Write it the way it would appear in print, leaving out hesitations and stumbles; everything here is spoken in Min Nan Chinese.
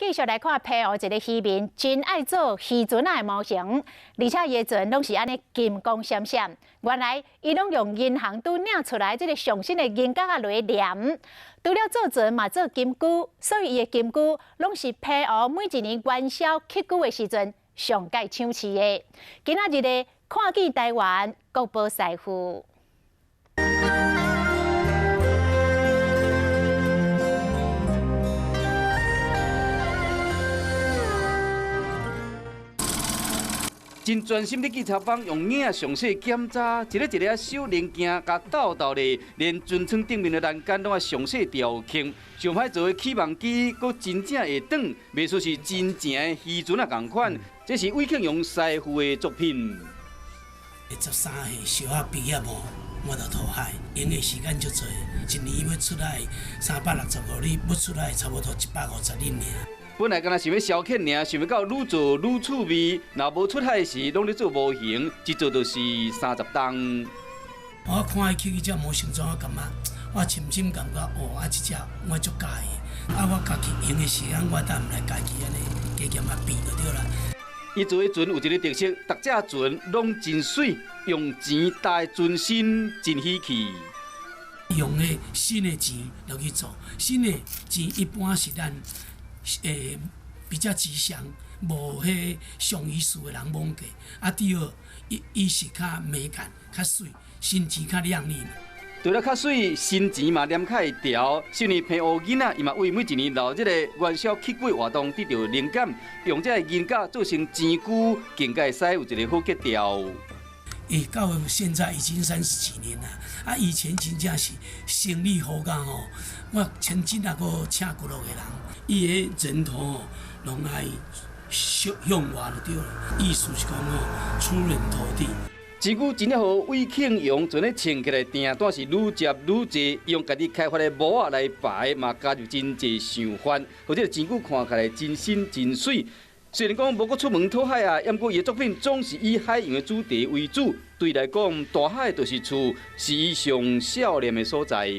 繼續來看澎湖一个漁民，真愛做漁船仔的模型，而且伊的船攏是按呢金光閃閃。原來伊攏用銀行拄領出來這个上新的銀角仔來黏。除了做船嘛做金龜，所以伊的金龜攏是澎湖每一年元宵乞龜的時陣上蓋搶市的。今仔日的看見台灣國寶師傅。真專心咧去採訪，用眼詳細檢查，一个一个小零件，共鬥鬥咧，連船艙頂面的欄杆攏愛詳細雕刻。上歹做的起夢機，閣真正會轉，袂輸是真正的漁船仔仝款。這是魏慶榮師傅的作品。 13歲小學畢業無，我就投海，閒的時間足濟，一年欲出海365日，欲出海差不多150日爾。本來敢若想欲消遣爾，想袂到愈做愈趣味。若無出海時，攏咧做模型，一做就是30冬。我看伊起這隻模型，怎我感覺，我深深感覺哦，啊，這隻我足佮意。啊，我家己閒的時間，我當來家己按呢加減仔變就對啦。伊做的船有一个特色，逐隻船攏真媠，用錢搭船身，真稀奇。用的新的錢落去做，新的錢一般是咱。比較吉祥，無彼上意思的人罔過。啊，第二，伊伊是較美感、較媠，新錢較靚麗。除了較媠，新錢嘛黏較會牢。甚至澎湖囡仔，伊嘛為每一年老日的元宵乞龜活動得到靈感，用這个銀角做成錢龜，更加會使有一个好格調。到現在已經30幾年啦。啊，以前真正是生意好甲吼，我曾經也閣請幾落個人，伊的人頭吼，攏愛向向外就對了，意思是講吼，出人頭地。錢龜真正予魏慶榮船咧穿起來訂單是愈接愈濟，用家己開發的模仔來排，嘛加入真濟想法，予這个錢龜看起來真新真媠。雖然講無閣出門討海啊，毋過伊的作品總是以海洋的主題為主。對伊來講，大海就是厝，是伊上少年的所在。